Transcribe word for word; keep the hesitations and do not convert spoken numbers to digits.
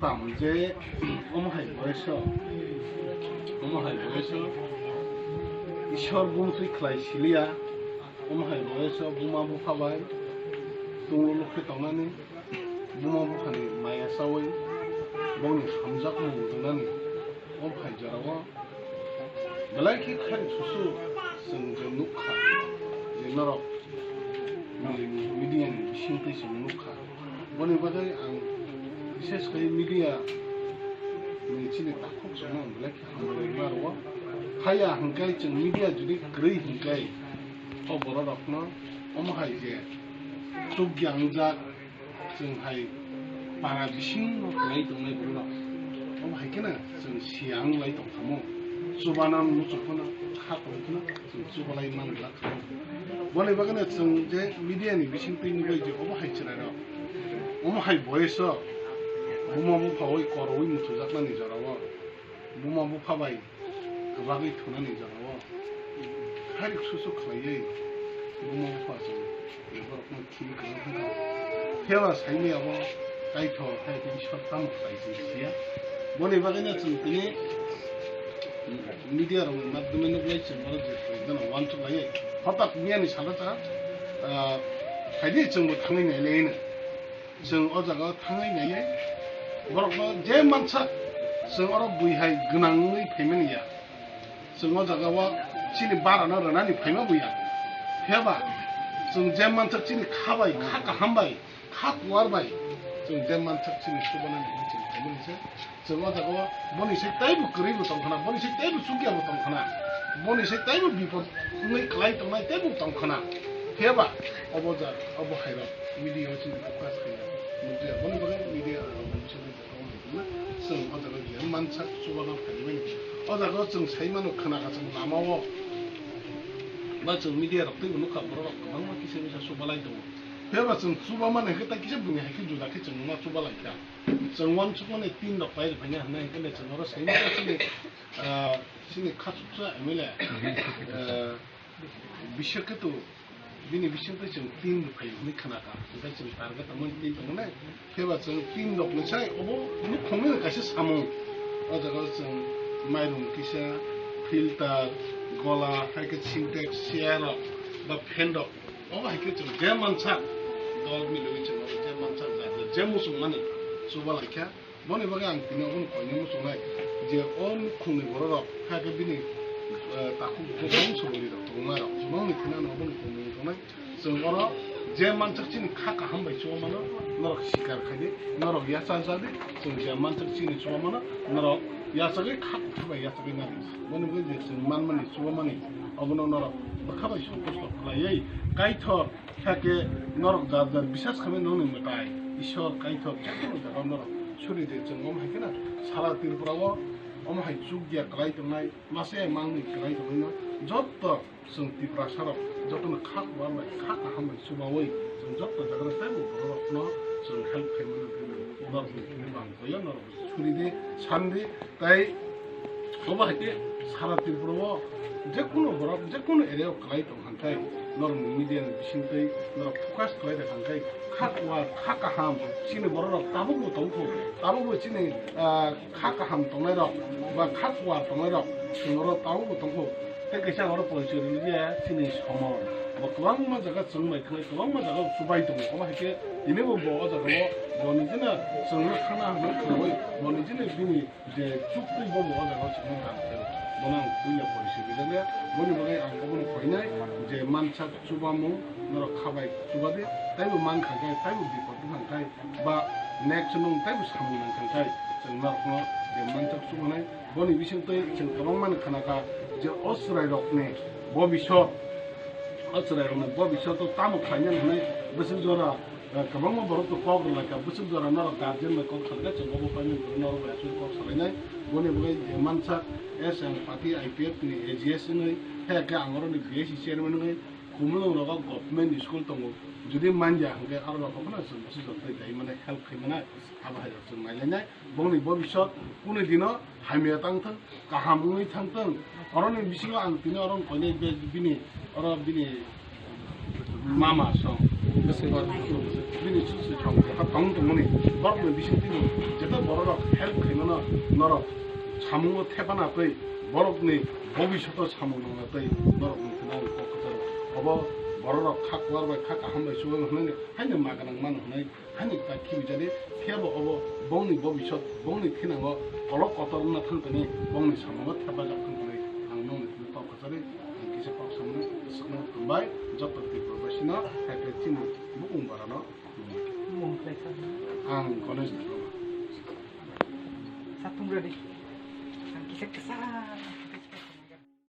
Tam je omo hai boyes o, omo hai boyes o Ishwar bumswi khlai siliya, omo hai boyes o buma bupha bai tunglo lukhe tongnani, buma buphani maya chawi bongni hamjakmung rwnani, o phai jorao belai khe khairok susu chwng je nukha, je norok media ni bisingtwi chwng nukha. Boni bagwi ang bises khe media ni chini takhuk chwngno ang belai khe hambai rwma rwo. Haya hwnkhe chwng media jodi kwrwi hwnkhe o borok rokno omo hai je chukya wngjak, chwng hai para bising no kwlai tongnai borok rok. Omo hai kheno chwng siya wng lai tong kha mo. Chubana muchung phano kha tong phano chwng chubalai man glak kha mo. Boni bagwi no chwng je media ni bising twi nugwi je obo hai chwrai rok, omo hai boyes o buma bupha oi koroui muchungjaknani jorao buma bupha bai kwbagwi thunani jorao khairok susu khlaiwi buma bupha chwng borokno thwi kwrwng wngkha. Phiya ba saimaya bo kaithok hai tei Ishwar tamo khlai se siya. Boni bagwino chwng tini media rokni madhyome nukwi chwng oro je khlaijano uansuk laiwi. Hotak miyani salo ta, ah, phaidi chwngbo thangwi nailai hino. Chwng o jaga o thangwi nailai. Borokno je mansak chwng oro bui hai gwnang wngwi phaimani ya. Chwng o jaga o chini barano rwnani phaima buya. Phiya ba chwng je mansak chini kha bai, kha kaham bai, kha kuar bai chwng je mansak chini chubanani hwnwi chwng phaimani se. Chwng o jaga o boni se teibo kwrwi bo tong khna, boni se teibo chukya bo tong khna, boni se teibo bipot wngwi kwlai tongnai teibo tong khna. Phiya ba obo ja, obo hai rok media o chini focus khaina nukya. Boni bagwi media ang boni chini Chwng o jaga je mansak chubana phaimani. O jaga o chwng sai mano khna kha chwng lama o. Ba chwng media rok teibo nukha borok rok kwbangma kisa misa chubalai tongo. Phiya ba chwng chubamani hwnkhe tai kisa buini hai khe juda khe chwng ma chubalai kha. Chwng uansukmani tin rok pai rwphaina hwnwi hwnkhe chwng oro sai mano chini, ah, chini khachuksa M L A, ah, Biswa khe to bini bisingtwi chwng tin rwphai hwnwi khna kha, hwnkhe chwng target tongmani tin tongo nai. Phiya ba chwng tin rokni sai obo nukhungni kaisa samung. O jaga o chwng mairum kisa, filter, gola, hai khe Sintex, chair rok ba fan rok, obo hai khe chwng je mansak dol milwi chwng obo je mansak jat jat je muchungmani chuba lai kha. Boni bagwi ang tini obono koinai muchungnai je o nukhungni borok rok hakhe bini, eh, takhuk bukhuk bangso bwrwi rok tongma rok, bongni thani ano obono koinai muchungnai. Chwng oro je mansak chini kha kaham bai chuba mano, norok sikar khai di, norok yachajak di, chwng je mansak chini chuba mano, norok yachagwi kha kutha bai yachagwi nadi. Boni bagwi je chwng manmani chuba mani obono norok bwkha bai santusto khlaiwi Kaitor Hakhe norok jar jar bisas khamwi nokni mwtai Ishwar Kaitor jephuru jaga norok suri de chwng omo hai kheno sara Tripura o omo hai chukya kwlai tongnai, mase mangni kwlai tongnaino jotto chwng Tiprasa rok jottono kha kuar bai kha kaham bai chubaui chwng jotto jaga teibo borok rokno chwng help khaimano norokni thani bang koyo norok suri de, san de, tai obo hai khe sara Tripura o jekunu borok, jekunu area o kwlai tong kha khe, norok media ni bisingtwi norok focus khlai rwkha khe, kha kuar, kha kaham, chini borok rok tabukbo tong kho, tabukbo chini, ah, kha kaham tongnai rok ba kha kuar tongnai rok chwng oro tabukbo tong kho. Tei kaisa oro porichoi rwliya chini somon. Bo kwbangma jaga chwng bai khlai, kwbangma jaga o chubai tongo. Omo hai khe tini bo, bo o jaga o bo nijino chwngno khana hwnwi khnaui, bo nijino bini je chuktwi bo, bo o jaga o chwngno dan khlaio. Bono ang puila porichoi rwliya. Boni bagwi ang obono koinai je mansak chubamung norok kha bai chuba di, taibo man kha khe, taibo bipot wng kha khe, ba next nwng taibo samung nang kha khe, chwng norokno je mansak chubanai. Boni bisingtwi chwng kwbangma no khna kha je o chwrairokni bobisot, o chwrairokni bobisot o tamo khlainani hwnwi bwswk jora, eh, kwbangma borok to kok rwlai kha, bwswk jora norok guardian bai kok salai kha, chwng obo paimani norok bai aswk kok salainai. Boni bagwi je mansak S M party I P F ni A G S wngwi, hai khe ang oroni B S C chairman wngwi, Khumulwng rogo government school tongo, jodi manya hwnkhe aro rok phano chwng bwswk jotoi dai mane help khai mane, abo hai rok chwng nai lainai. Bongni bobisot kunu dino hamya tang thung, kaham wngwi thang thung. Oroni bisingo ang tini oro koinai be-, bini, oro bini mama song. Bini susu song, ha tong tongmani. Borokni bising tini jeta borok Help khaimano norok samungo thepana twi, borokni bobishoto samung nangna twi norokni khwnang kok kwcharo. Obo bororok kha kwar bai kha kaham bai chubaino hwnwi haino ma gwnang mano hwnwi haino ta khibi jani. Phiya bo obo bongni bobishot, bongni thinango kolok kotor wngna thang tani, bongni samungo thepajak thang tani ang nongni thani kok kwchari ang kisa kok samani swkang tumbai joto Tripura basino, hai khe chini bukung barano. Mung khlai kha. Ang Ganesh Debbarma. Satung ready. Ang kisa kisa.